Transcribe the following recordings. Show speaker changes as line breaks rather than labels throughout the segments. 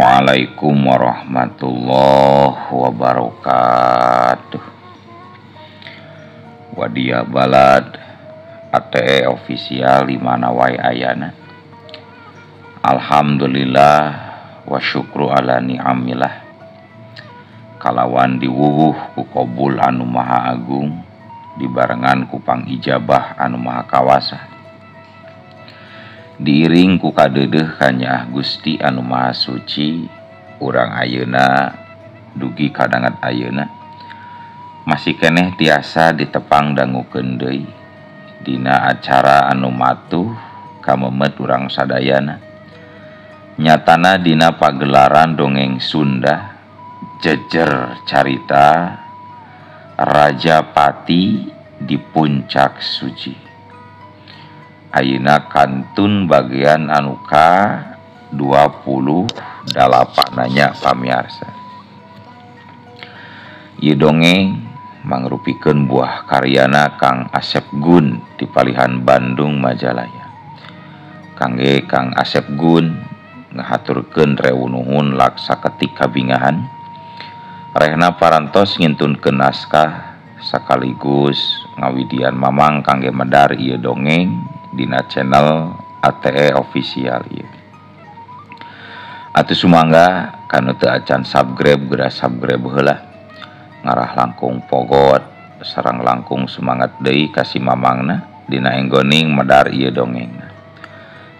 Assalamualaikum warahmatullahi wabarakatuh. Wadia Balad ATE official di mana wae ayana. Alhamdulillah wa syukru ala ni'amillah. Kalawan diwuwuh ku kobul anu maha agung, dibarengan ku pangijabah anu maha kawasa. Diiring ku kadeudeuh kanyaah Gusti anu Maha Suci, urang ayeuna dugi kadangat ayeuna masih keneh tiasa ditepang dangukeun deui dina acara anu matuh kamemet urang sadayana. Nyatana dina pagelaran dongeng Sunda jejer carita Raja Pati di Puncak Suci. Ayeuna kantun bagian anu ka 28 nanya pamiarsa. Ieu dongeng mangrupikeun buah karyana Kang Asep Gun di Palihan Bandung Majalaya. Kangge Kang Asep Gun ngahaturkeun rewunuhun laksa ketik kabingahan. Rehna parantos ngintunkeun naskah sekaligus ngawidian mamang kangge medar ieu dongeng dina channel ATE official ieu. Atuh sumangga kanu teu acan subscribe geura subscribe heula. Ngarah langkung pogot sareng langkung semangat deui ka si mamangna dina enggoning medar ieu dongengna.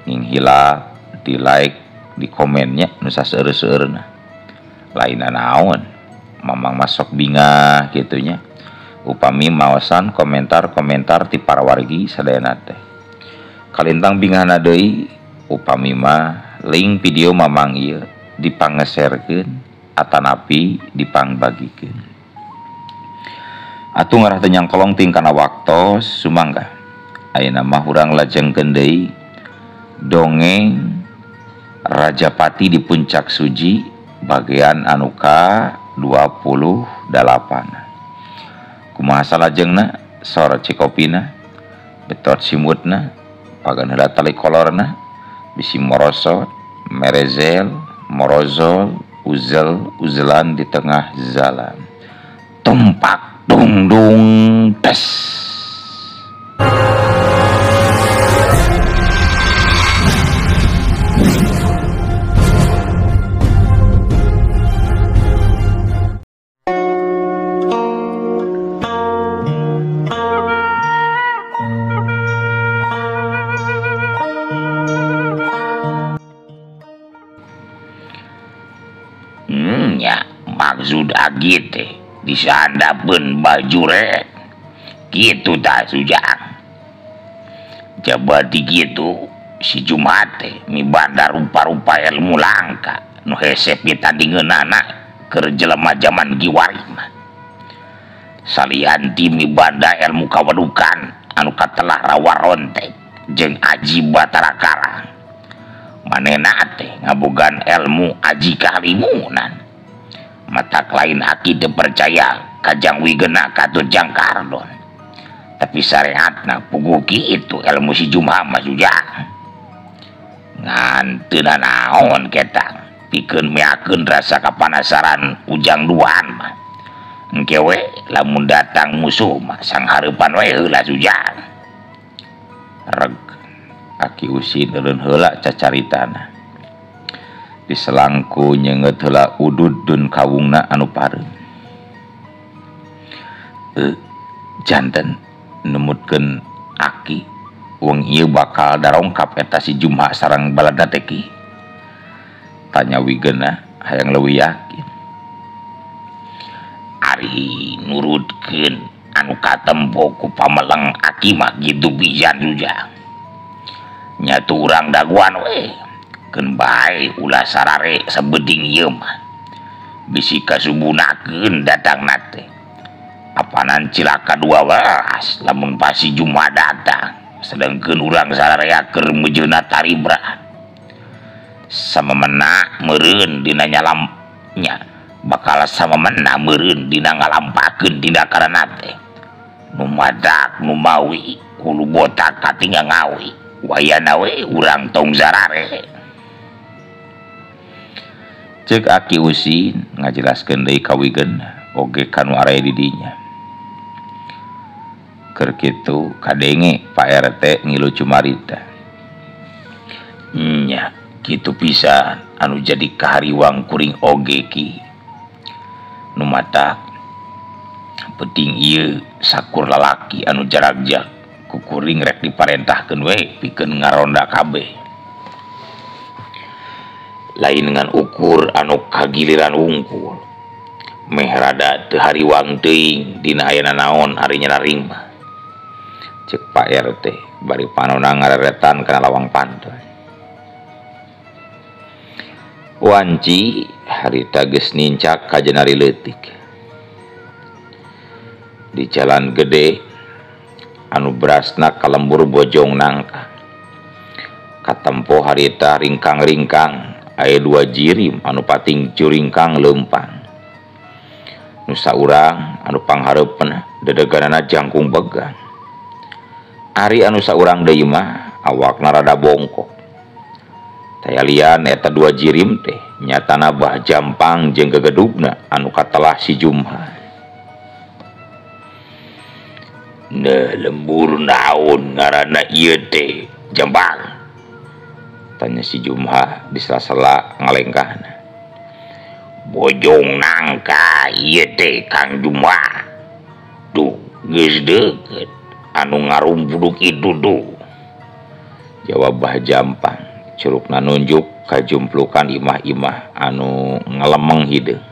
Nging hilap di like di komennya nu saseueur-seueurna. Lainna naon mamang masok bingah kitu nya. Upami maosan komentar-komentar ti para wargi sadayana teh. Kalintang bingahna deui upami mah link video mamang ieu dipangeserkeun atanapi dipangbagikeun. Atuh ngarah teu nyangkolong ting kana waktos sumangga. Ayeuna mah urang lajengkeun deui dongeng Raja Pati di Puncak Suci bagian anu ka 28. Kumaha salajengna sora cikopina betot simutna pagan heula tali kolorna bisi morosot merezel morozol uzel uzelan di tengah jalan tumpak dung dung tes.
Maksud agi teh disandapeun bajure kitu tah Sujang. Coba di kitu si Jumat teh mibanda rupa-rupa ilmu langka nu hese pitandingeunana keur jelema jaman kiwari mah. Salian ti mibanda ilmu kawadukan anu katelah rawa rontek jeung aji Batara Karang. Manehna teh ngabogaan ilmu aji kahalimunan. Matak lain aki teu percaya kajang wigena katut jang kardon. Tapi sareatna puguh kitu ilmu si Jumha mah Sujang. Ngan teu nanaon ketang pikeun meakeun rasa kapanasaran ujang duaan mah. Engke we lamun datang musuh mah sanghareupan we heula Sujang.
Reg aki usin eureun heula cacaritana. Diselangku nyenget heula udud dun kawungna anu pareum. Janten numutkeun aki wong ieu bakal darongkap eta si Jumha sareng balada teh ki. Tanya wigena hayang leuwih yakin.
Ari nurutkeun anu katempo ku pameleng aki mah kitu pisan Sujang. Nyatu urang daguan we. Keun bae ulah sarare sabeding ieu mah. Bisi kasubunakeun datangna teh. Apanan cilaka 12 lamun pasi Jumat datang. Sedengkeun urang sararea keur mejeuna taribra. Samemena meureun dina nyalamnya bakal samemena meureun dina ngalampakeun tindakanna teh. Nu madak nu mawi hulu botak katinggal ngawi. Wayana we urang tong sarare.
Cek Aki Usin ngajelaskeun deui ka Wigen oge ka nu araya di dinya. Keur kitu kadenge Pak RT ngilu cumarita. Nya kitu pisan anu jadi kahariwang kuring oge ki. Nu matak penting ieu sakur lalaki anu jaragjag ku kuring rek diparentahkeun we pikeun ngaronda kabeh. Lain ngan ukur anu kagiliran wungkul. Meh rada teu hariwang teuing dina ayana naon ari nyararing mah. Cek Pak RT bari panona ngareretan kana lawang panto. Wanci harita geus nincak ka jenari leutik. Di jalan gede anu berasna ka lembur Bojong Nangka. Katempo harita ringkang-ringkang aya dua jirim anu pating curingkang leumpang. Nu saurang anu panghareupeun dedeganana jangkung begang. Ari anu saurang deui mah awakna rada bongkok. Tayalian eta dua jirim teh nyatana Bah Jampang jeung gegedugna anu katelah si Jumha. Nah lembur naon ngaranna ieu teh Jampang? Tanya si Jumha di sela-sela ngalengkahna. Bojong Nangka ieu teh Kang Jumha. Duh geus deukeut anu ngarumbuduk itu duh. Jawab Bah Jampang. Curugna nunjuk kajumplukan imah-imah anu ngalemeng hideung.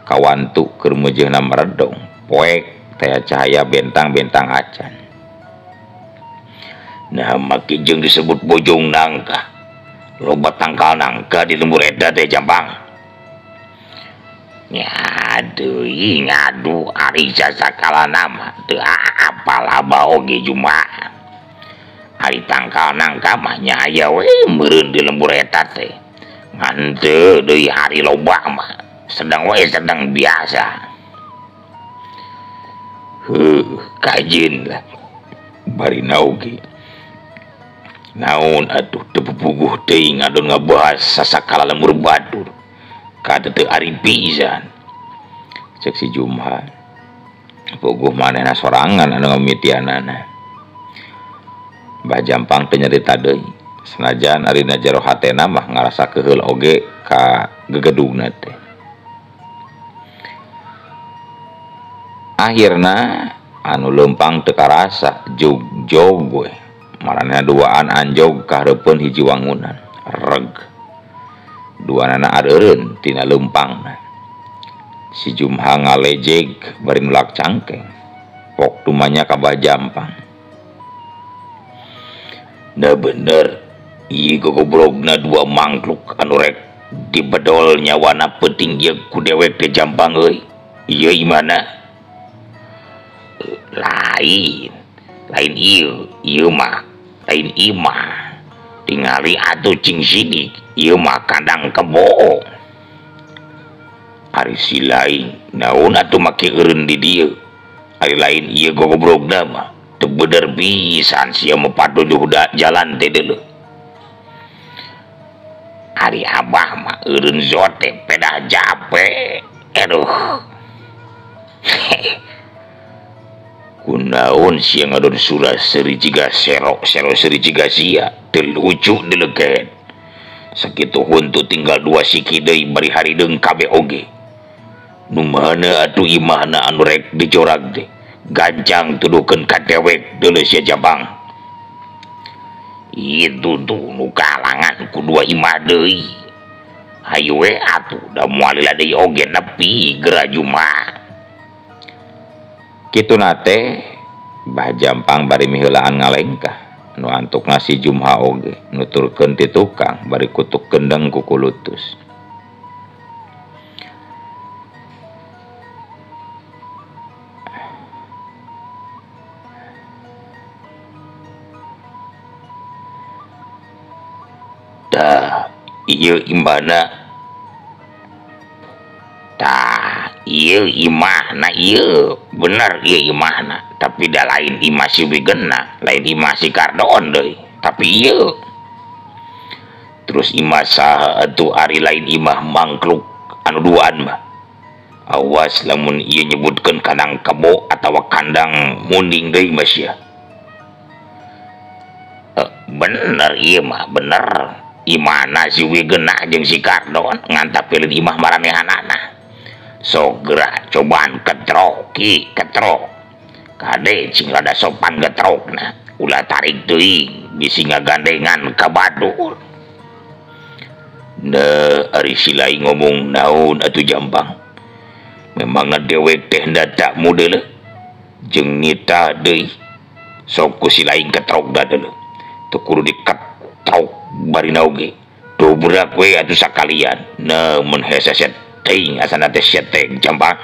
Kawantu keur meujeuhna meredong, poek teh cahaya bentang-bentang acan. Nah make jeung disebut Bojong Nangka. Loba tangkal nangka di lembur eta teh Jampang. Nya deui ngadu ari sasakalana mah teu apal abah oge Jumaah. Ari tangkal nangka mah nya aya we meureun di lembur eta teh. Ngan teu deui ari loba mah, sedang we sedang biasa. Heuh, kajin lah. Bari naoge. Naon atuh teu pupuguh teuing ngadon ngabahas sasakala lembur batur. Kada teu ari pisan. Cek si Jumha. Puguh manehna sorangan anu ngamitianana. Bah Jampang teu nyarita deui. Sanajan ari na jero hatena mah ngarasa keheul oge ka gegedugna teh. Akhirna anu leumpang teu karasa jog-jog we. Maranehna duaan anjog ka hareupeun hiji wangunan. Reg. Duanana areureun tina leumpangna. Si Jumha ngalejeg bari nulak cangkeng. Pok tumanya ka Bah Jampang. Nah bener, ieu gogobrogna dua mangkluk anu rek dibedol nyawana peuting ieu ku dewek teh Jampang euy. Ieu imana? Lain, lain ieu, ieu mah lain imah. Tingali atuh cing sidik, ieu mah kandang kebo. Ari si lain, naon atuh make eureun di dieu. Ari lain ieu gogobrogna mah teu beuder pisan sia mah patujuh jalan teh deuleu. Ari abah mah eureun zote pedah jape. Aduh. Kunaon sia ngadon surah seuri jiga serok, sero seuri jiga sia, teu lucu dileukeun. Sakitu huntu tinggal dua siki deui bari harideung kabeh oge. Nu mana atuh imahna anu rek dijorag teh. Gancang tuduhkeun ka dewek deuleu sia Jampang. Itu tuh nu kalangan ku dua imah deui. Hayu we atuh da moal lila deui oge nepi geura Jumaah. Kituna teh Bah Jampang bari miheulaan ngalengkah. Nu antukna si Jumha oge nuturkeun ti tukang bari kutuk kendeng ku kulutus. Tah ieu imana? Tah ieu imahna ieu bener ieu imahna, tapi da lain imah si Wigena, lain imah si Kardon deui, tapi ieu
Terus imah saha atuh ari lain imah mangkluk anu duaan mah. Awas lamun ieu nyebutkeun kandang kebo atawa kandang munding deui mah sia. Bener ieu mah bener. Imana si Wigena jeung si Kardon ngantapilin imah maranehanana. Sok geura cobaan ketrok ki ketrok. Kade cing rada sopan getrokna. Ulah tarik teuing bisi ngagandengan ka batur. Ne ari si lain ngomong naon atuh Jambang. Memangna dewek teh ndadak modele jeung nita deui. Sok ku si lain ketrok da deuleu. Teu kudu diketrok barina oge. Dobrak we atuh sakalian. Ne mun hese teuing asana teh setek Jambang.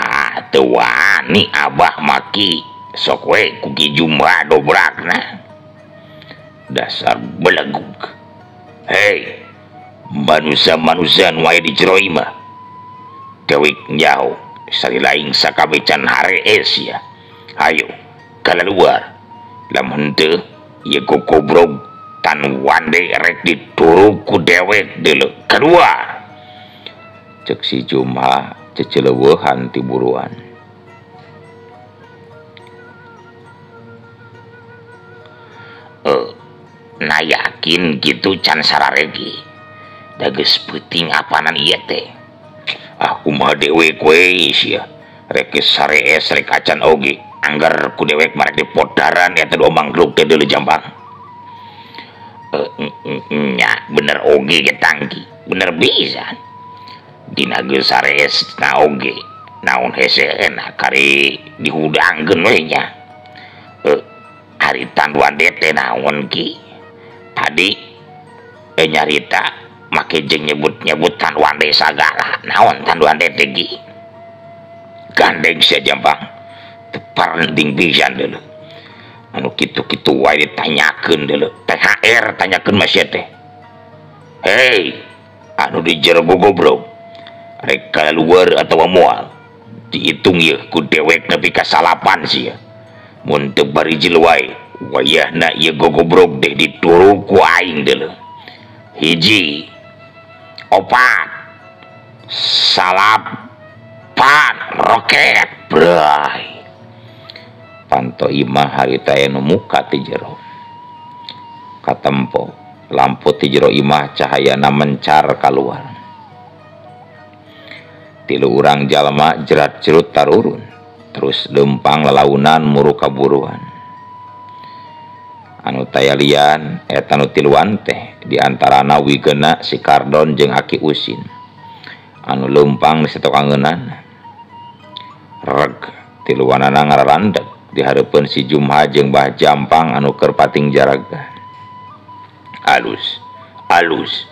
Ah teu wani abah maki. Sok we ku Ki Jumra dobrakna. Dasar belegug. Hei, manusia-manusia nu aya di jero imah. Dewek nyaho sari lain sakabeh can harees sia. Hayo kalaluar. Lamun henteu ieu gogobrog tan wande rek dituruk ku dewek deuleu. Keluar.
Cek si Jumha ceceleuweuhan ti buruan.
Na yakin gitu can sararegi. Da geus peuting apanan ieu teh. Ah kumaha dewek we sia. Rek geus sarees rek acan oge. Angger ku dewek mah rek dipodaran eta dua mangkluk teh deuleu Jambang. Nya bener oge ge tangki. Bener pisan. Dina geus sarees na oge. Naon hese na kari dihudangkeun we nya. Ari tanduan teh naon ki? Tadi nyarita make jeung nyebut-nyebut tanduan teh sagala. Naon tanduan teh ki? Gandeng sia Jambang. Teu parending pisan deuleu. Anu kitu-kitu wae ditanyakeun deuleu. THR tanyakeun mah sia teh. Hei, anu di jero gogobrog. Rek kaluar atawa moal. Diitung ieu ku dewek nepi ka salapan sia. Mun teu barijil wae, wayahna ieu gogobrog deh dituruk ku aing deuleu. Hiji, opat, salapan, roket, bray.
Panto imah harita aya nu muka ti jero. Katempo lampu ti jero imah cahayana mencar kaluar. Tilu urang jalma jerat-jerut tarurun, terus lempang lalaunan muru kaburuan. Anu tayalian eta nu tiluan teh di antarana Wigena si Kardon jeung Aki Usin. Anu lempang di setokangeunana. Reg tiluanana ngararandeg di hareupeun si Jumha jeung Bah Jampang anu keur pating jaraga.
Alus, alus.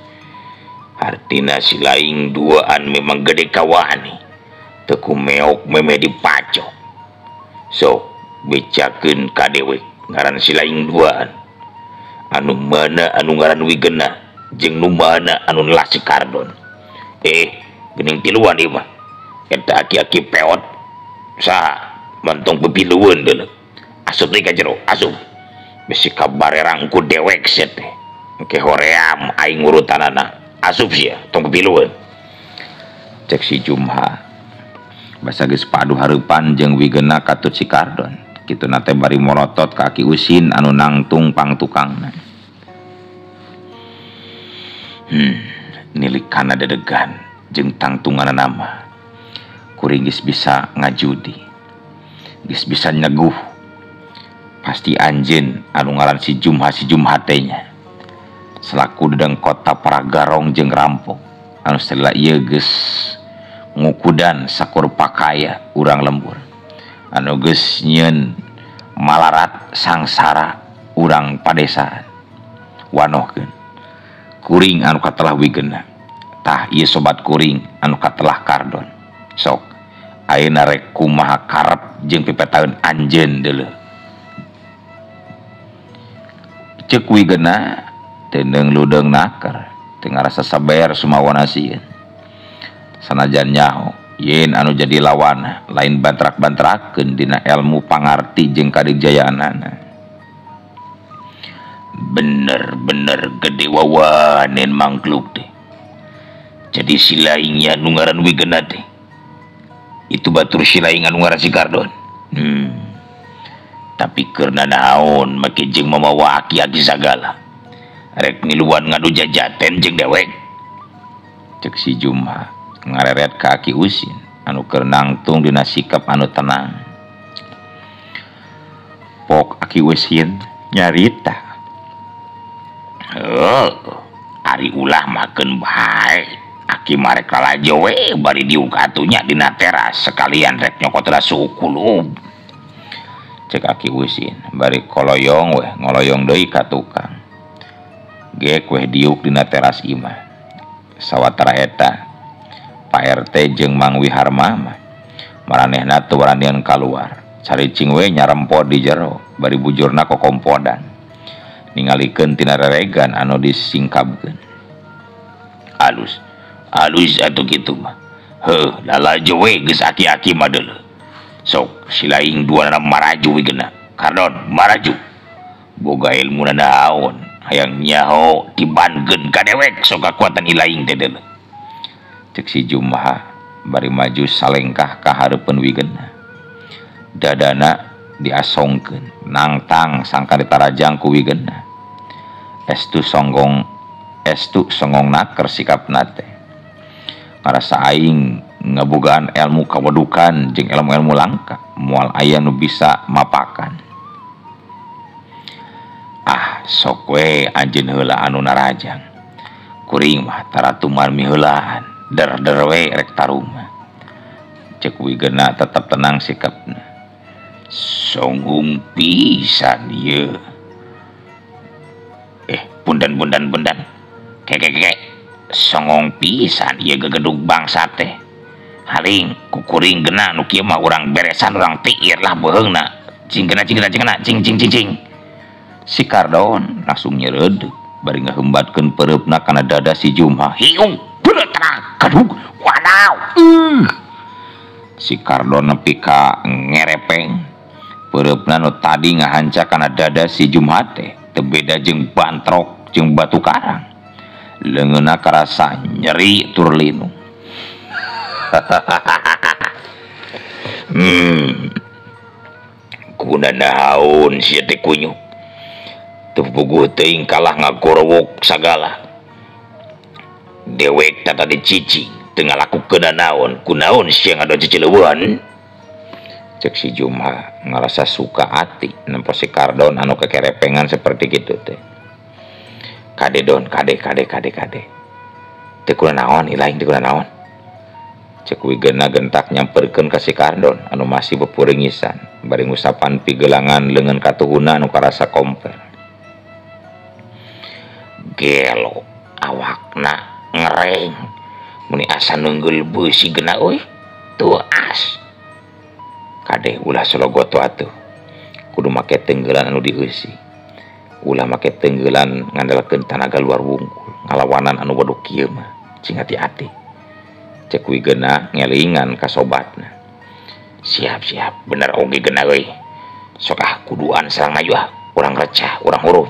Hartina si lain duaan memang gede kawani. Teu ku meok meme dipacok. Sok becakeun ka dewek ngaran si lain duaan. Anu mana anu ngaran Wigena jeung nu mana anu nelah si Kardon. Geuning tiluan ieu mah. Eta aki-aki peot saha mantong pepilueun deuleu. Asup deui ka jero, asup. Bisi kabarerang ku dewek sia teh. Engke hoream aing urutanana. Asup sia tong pepilueun.
Cek si Jumha. Basa geus padu hareupan jeung Wigena katut si Kardon. Kituna teh bari morotot ka Aki Usin anu nangtung pangtukangna.
Nilikana dedegan jeung tangtunganna mah. Kuring geus bisa ngajudi. Geus bisa nyeguh. Pasti anjeun anu ngaran si Jumha teh nya. Selaku dedeng kota Paragarong jeung rampok. Anu salila ieu geus ngukudan sakur pakaya urang lembur. Anu geus nyieun malarat sangsara urang padesaan. Wanohkeun. Kuring anu katelah Wigena. Tah ieu sobat kuring anu katelah Kardon. Sok ayeuna rek kumaha karep jeung pipetaeun anjeun deuleu. Ceuk Wigena teu ludeung naker, teu ngarasa saber sumawana sieun. Sanajan nyaho yen anu jadi lawan lain bantrak-bantrakeun dina ilmu pangarti jeung kadikjayaanana. Bener-bener gede wawanen mangkluk teh. Jadi silaingnya nu ngaran Wigena teh. Itu batur silaing anu ngaran si Kardon. Tapi keur naon make jeung mamawa aki-aki sagala. Rek miluan ngadu jajaten jeung dewek.
Cek si Jumha ngareret ka Aki Usin anu keur nangtung dina sikap anu tenang. Pok Aki Usin nyarita.
Heuh, ari ulah makeun bae. Aki marek lalajo we bari diuk atunya dina teras sekalian rek nyokot suhu kulub.
Cek Aki Usin bari koloyong weh ngoloyong deui ka tukang. Gek weh diuk dina teras imah. Sawatara eta Pak RT jeung Mang Wiharma mah maranehna teu waranian kaluar. Caricing we nyarempo di jero bari bujurna kokompodan. Ningalikeun tina reregan anu disingkabkeun.
Alus, alus atuh kitu mah. Heuh, lalajo we geus aki-aki mah deuleu. Sok silaing duanana maraju wigena. Kardon maraju. Boga ilmuna naon hayang nyaho dibankeun ka dewek sok kakuatan ilaing teh deuleu.
Cek si Jumha bari maju salengkah ka hareupeun Wigena. Dadana diasongkeun nangtang sangka ditarajang ku Wigena. Estu songong naker sikapna teh. Ngarasa aing ngabogaan ilmu kawedukan jeung ilmu-ilmu langka moal aya nu bisa mapakan. Ah sok we anjeun heula anu narajang. Kuring mah taratuman miheulaan der-der we rek tarumah. Cek Wigena tetep tenang sikapna.
Songgung pisan ieu. Pundan pundan pundan. Keke songong pisan ieu gegedug bangsa teh. Haling kukuring gena nu kieu mah urang beresan urang tiir lah beuheungna. Cing gena cing gena cing gena cing cing cing cing.
Si Kardon langsung nyereudeuh bari ngahembatkeun peureupna kana dada si Jumha.
Hiung beutrak kadug wadaw.
Si Kardon nepi ka ngerepeng. Peureupna nu tadi ngahanca kana dada si Jumha teh teu beda jeung bantrok jeung batu karang. Leungeunna karasa nyeri tur linu.
Kuna naon sia teh kunyuk. Teu puguh teuing kalah ngagorowok sagala. Dewek tata dicicing teu ngalakukeun naon, kunaon sia ngadon cicileuweun.
Cek si Jumha ngarasa suka ati nempo si Kardon anu kekerepengan seperti kitu teh. Kade don, kade kade kade kade. Teu kunaon ilaing teu kunaon. Cek Wigena gentak nyamperkeun ka si Kardon anu masih bepuringisan bari ngusapan pigelangan leungeun katuhuna anu karasa komper.
Gelo awakna ngereng muni asa neunggul beusi gena euy teu as.
Kade ulah sologoto atuh. Kudu make tenggelan anu dieusi. Ulah make tenggelan ngandalkeun tanaga luar wungkul ngalawanan anu bodoh kieu mah cing hati-hati. Cek Wigena ngelingan ka sobatna.
Siap siap bener oge gena euy. Sok ah kuduan sareng maju ah urang recah urang huruf.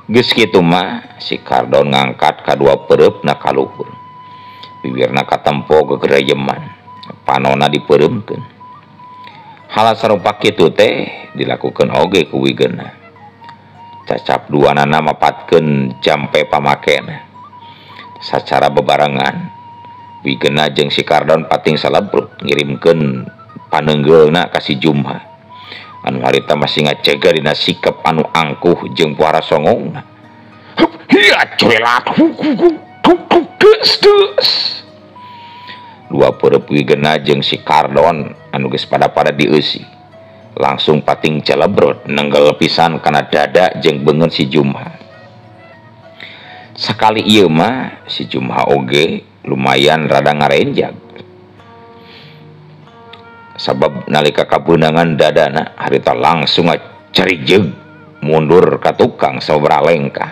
Geus kitu mah si Kardon ngangkat kadua peureupna ka luhur. Bibirna katempo gegerejeman, panona dipeureumkeun. Hal sarupa kitu teh dilakukeun oge ku Wigena. Cacap duanana mapatkeun jampe pamakena. Sacara bebarengan Wigena jeung si Kardon pating salebrut ngirimkeun paneunggeulna ka si Jumha. Anu harita masih ngacega dina sikap anu angkuh jeung puara songongna.
Hup hiya corelat
Dua peureub Wigena jeung si Kardon anu geus pada-pada dieusi. Langsung pating celebrut nenggel pisan kana dada jeung beungeut si Jumha. Sakali ieu mah si Jumha oge lumayan rada ngarenjag. Sabab nalika kabeunangan dadana harita langsung ngacarijeg mundur ka tukang sababaraha lengkah.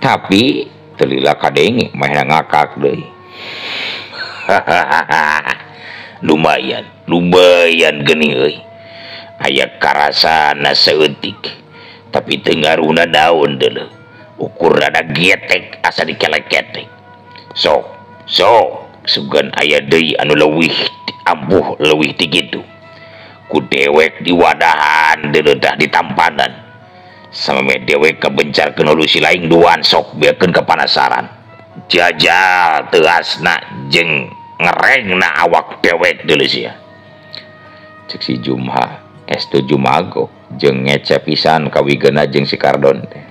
Tapi teu lila kadenge mah ngakak deui.
Lumayan, lumayan geuning euy. Aya karasana saeutik. Tapi teu ngaruna daun deuleu. Ukur rada getek asa dikelek-ketek. Sok, sok sugan aya deui anu leuwih ampuh leuwih ti kitu. Ku dewek diwadahan deuleu tah ditampanan. Samemeh dewek kabencarkeun hulu si laing duaan sok beakeun kapanasaran. Jajal teuasna jeung ngerengna awak dewek deuleu sia. Cek si Jumha estu jumago jeung ngece pisan ka Wigena jeung si Kardon teh.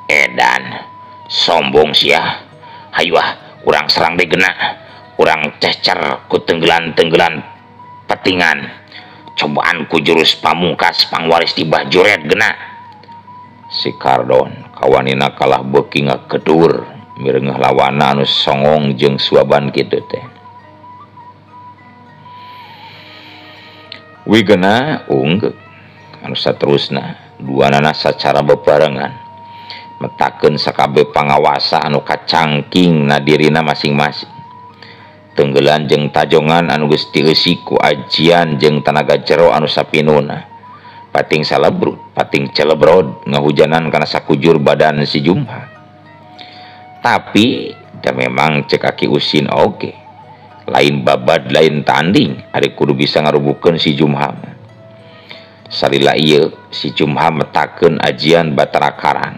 Edan sombong sia. Hayu ah urang serang deui geuna. Urang cecer ku tenggelan-tenggelan petingan. Cobaan ku jurus pamungkas pangwaris di Bah Juret geuna. Si Kardon kawanina kalah beuki ngakedur mirengeuh lawana anu songong jeung suaban kitu teh. Wigena unggeuh anu saterusna duanana sacara bebarengan metakeun sakabeh pangawasa anu kacangking na dirina masing-masing. Tenggelan jeung tajongan anu geus dieusi ku ajian jeung tanaga jero anu sapinuna. Pating salebrut, pating celebrod ngahujanan kana sakujur badan si Jumha. Tapi da memang cek Aki Usin oge. Lain babad lain tanding, ari kudu bisa ngarubukeun si Jumha. Salila ieu si Jumha metakeun ajian Batara Karang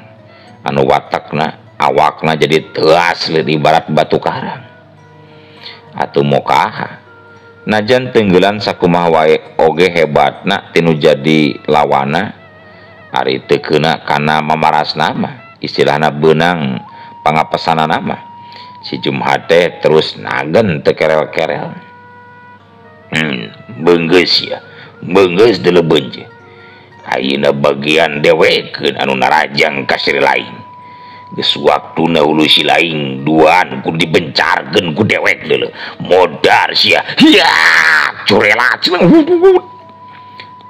anu watakna awakna jadi teuas leuwih ibarat batu karang. Atuh mokaha najan tenggelan sakumaha wae oge hebatna tinu jadi lawana ari teu keuna kana mamarasna mah istilahna beunang pangapesanana mah si Jumha teh terus nagen teu kerel-kerel. Beunggeus ya, beunggeus deuleu beunje. Ayeuna bagian dewekeun anu narajang ka sri lain. Geus waktuna hulu si laing duaan kudu dibencarkeun ku dewek deuleu. Modar sia. Hiya, curela cenah.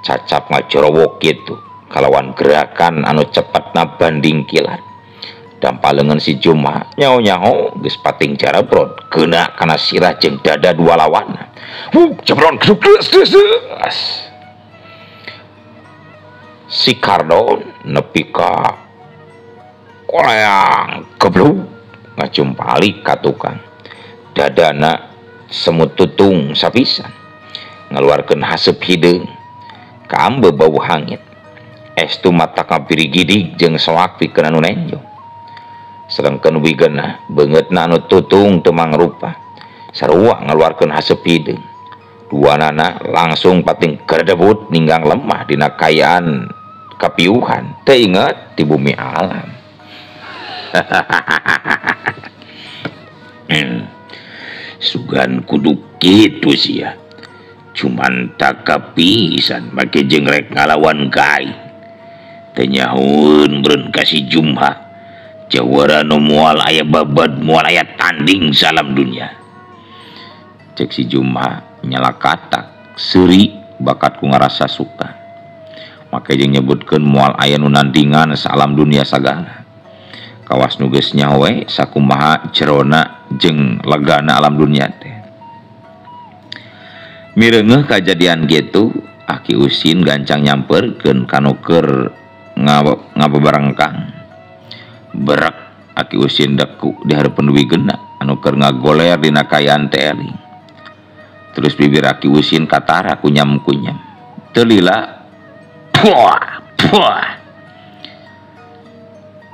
Cacap ngacorowok kitu kalawan gerakan anu cepetna banding kilat. Dampal leungeun si Jumha nyaho-nyaho geus pating jarabrod keuna kana sirah jeung dada dua lawanna. Huh, jebron geus geus. Si Kardon nepi ka koleang geblug ngajumpalik ka tukang. Dadana semut tutung sapisan ngaluarkeun haseup hideung kaambe bau hangit. Estu mata kapirigidig jeung soak pikeun anu nenjo. Sedengkeun Wigena beungeutna anu tutung teu mangrupa sarua ngaluarkeun haseup hideung. Duanana langsung pating gerdebut ninggang lemah dina kayaan kapiuhan teu inget di bumi alam. Sugan kudu kitu sia. Cuman tak kapisan make jeung rek ngalawan kai. Teu nyahoeun beureun ka si Jumha. Jawara nu moal aya babad moal aya tanding salam dunya. Cek si Jumha nyalakatak seuri bakat ku ngarasa suka. Make jeung nyebutkeun moal aya nu nandingan salam dunia sagala. Kawas nu geus nyaho we sakumaha jerona jeung legana alam dunia teh. Mireungeuh kajadian kitu, Aki Usin gancang nyamperkeun ka nu keur ngababarengkang. Berek Aki Usin deku di hareupeun Wigena anu keur ngagoler dina kaayaan teh eling. Terus bibir Aki Usin katara kunyam-kunyam. Teu lila puah puah.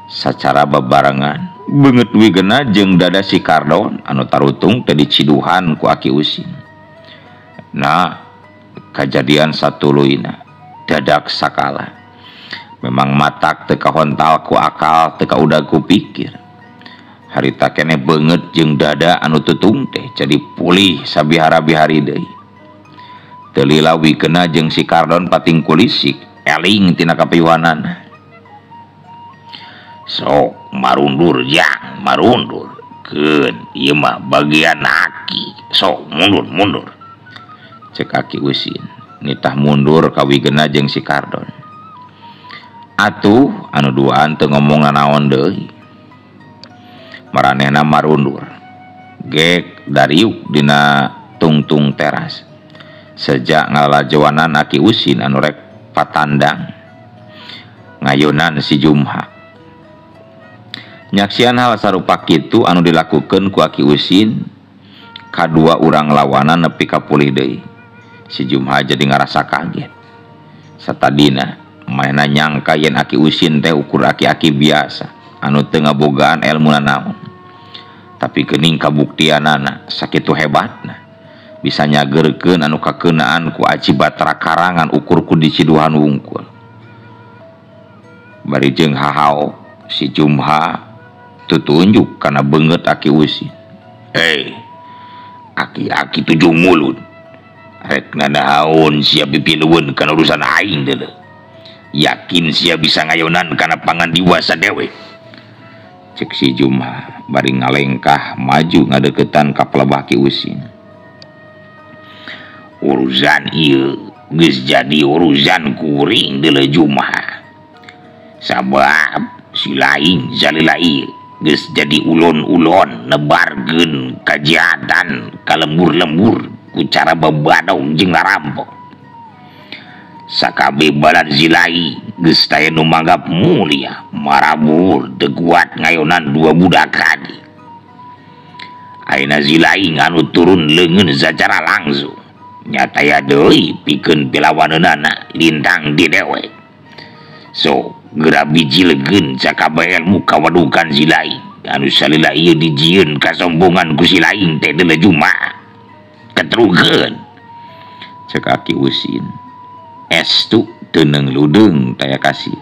Sacara bebarengan beungeut Wigena jeung dada si Kardon anu tarutung teh diciduhan ku Aki Usin. Nah, kajadian satuluyna dadak sakala. Memang matak teu kahontal ku akal teu kaudag ku pikir. Harita keneh beungeut jeung dada anu tutung teh jadi pulih sabihara-bihari deui. Teu lila Wigena jeung si Kardon pating kulisik eling tina kapiuhanana. Sok marundur jang marundur keun ieu mah bagian aki sok mundur mundur. Cek Aki Usin nitah mundur ka Wigena jeung si Kardon. Atuh anu duaan teu ngomong nanaon deui. Maranehna marundur. Gek dariuk dina tungtung teras.
Sejak ngalajoanan Aki Usin anu rek patandang ngayonan si Jumha. Nyaksian hal sarupa kitu anu dilakukeun ku Aki Usin kadua urang lawanan nepi ka pulih deui. Si Jumha jadi ngarasa kaget. Satadina manehna nyangka yen Aki Usin teh ukur aki-aki biasa anu teu ngabogaan elmuna naon. Tapi geuning kabuktianana sakitu hebatna bisa nyageurkeun anu kakeunaan ku aci batra karangan ukur ku diciduhan wungkul. Bari jeung hahao si Jumha tutunjuk kana beungeut Aki Usin.
"Hei, aki-aki tujuh mulut. Rek nanaon sia pipilueun kana urusan aing deuleu. Yakin sia bisa ngayonan kana pangandiwa sadewe."
Cek si Jumha bari ngalengkah maju ngadeukeutan ka pelebah Ki Usin.
Urusan ieu geus jadi urusan kuring deuleu Jumha. Sabab si lain salila ieu geus jadi ulon-ulon nebarkeun kajahatan ka lembur-lembur ku cara babadong jeung ngarampok. Sakabeh balad Zilai geus taya nu manggap mulia, marabur teu kuat ngayonan dua budak kadi. Ayeuna Zilai anu turun leungeun sacara langsung. Nya taya deui pikeun pilawaneunana lintang di dewek. So geura bijilegeun sakabeh ilmu kawadukan Zilai anu salila ieu dijieun kasombongan ku si lain teh deuleu Jumha. Ketrukeun.
Cek Aki Usin. Estu teu ludeung taya kasih.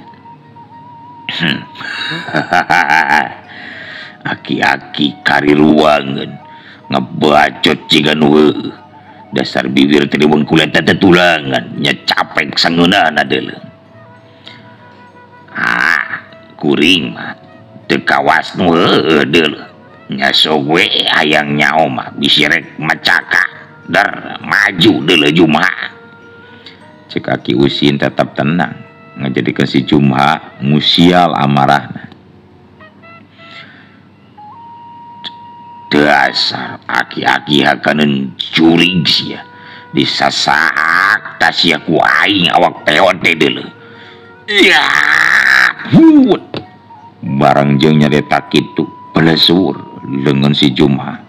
Aki-aki kariruangeun ngebacot jiga nu heueuh. Dasar bibir teh diwengkulan teh tulangan nya capek sangeunana deuleu. Ah, kuring mah teu kawas nu heueuh deuleu. Nya sok we hayang nyao mah bisi rek macaka der maju deuleu Jumha.
Cek Aki Usin tetap tenang ngajadikeun si Jumha musial amarahna.
Dasar aki-aki hakaneun jurig sia disasaak ta sia ku aing awak peot teh deuleu. Ya, hut.
Barang jeung nyarita kitu pelesur leungeun si Jumha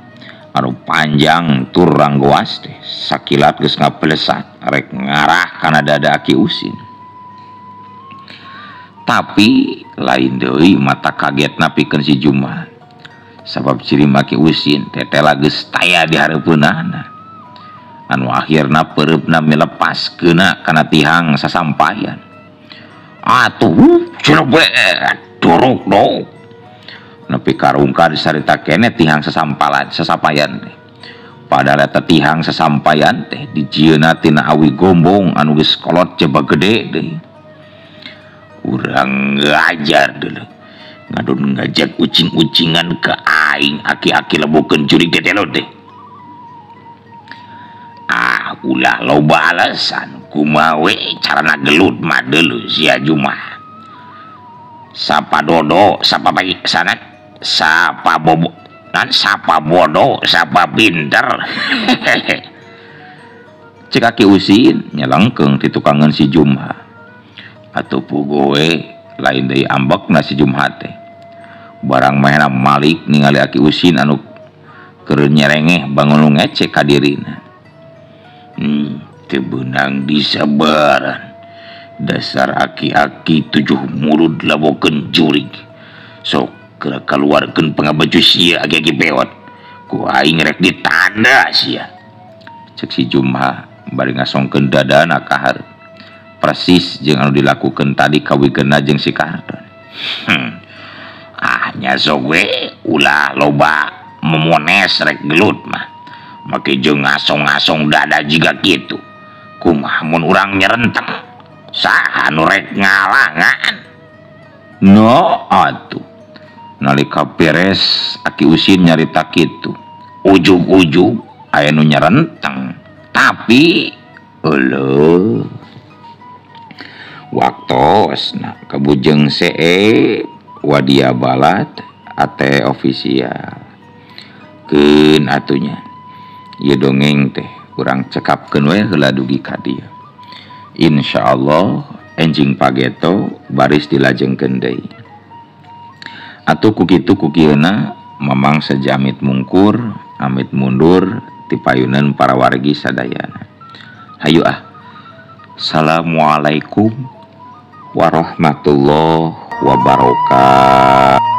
anu panjang tur ranggoas teh sakilat geus ngapelesat rek ngarah kana dada Aki Usin. Tapi lain deui mata kagetna pikeun si Jumha. Sabab ciri Aki Usin tetela geus taya di hareupeunana. Anu akhirna peureupna milepas keuna kana tihang sasampayan. Atuh cirebet duruk dong. Nepi karungkar sarita keneh tihang sasampalan sasampayan teh. Padahal eta tihang sasampayan teh dijieunna tina awi gombong anu geus kolot jeba gede deui.
Urang ngajar deuleu. Ngadon ngajak ucing-ucingan ke aing aki-aki lebokeun jurig tetelo teh. Ah, ulah loba alasan kumaha we carana gelut mah deuleu sia Jumha. Sapa dodo, sapa pagi sanat, sapa bobo, nan sapa bodoh, sapa pinter.
Cek Aki Usin nyelengkeung ti tukangeun si Jumha. Atuh puguh we lain deui ambekna si Jumha teh. Barang mahena malik ningali Aki Usin anu keur nyerengeh bangun nu ngecek ka dirina.
Teu beunang disabaran. Dasar aki-aki tujuh mulut labokeun jurig. Sok geura kaluarkeun pangabaju sia aki-aki peot. Ku aing rek ditanda sia.
Cek si Jumha bari ngasongkeun dadana ka hareup. Persis jeung anu dilakukeun tadi kawigeuna jeung si Kardon.
Ah, nya sok we ulah loba memones rek gelut mah. Make jeung ngasong-ngasong dada jiga kitu. Kumaha mun urang nyerenteng? Saha nu rek ngalangan?
No atuh. Nalika beres Aki Usin nyarita kitu. Ujug-ujug aya nu nyerenteng. Tapi euleuh. Waktosna kabujeng see Wadia Balat ate official. Keun atunya. Ieu dongeng teh Urang cekapkeun we heula dugi ka dieu. Insyaallah enjing pageto baris dilajengkeun deui. Atuh ku kitu ku kieuna Mamang sejamit mungkur amit mundur tipayunan para wargi sadayana. Hayu ah. Assalamualaikum warahmatullahi wabarakatuh.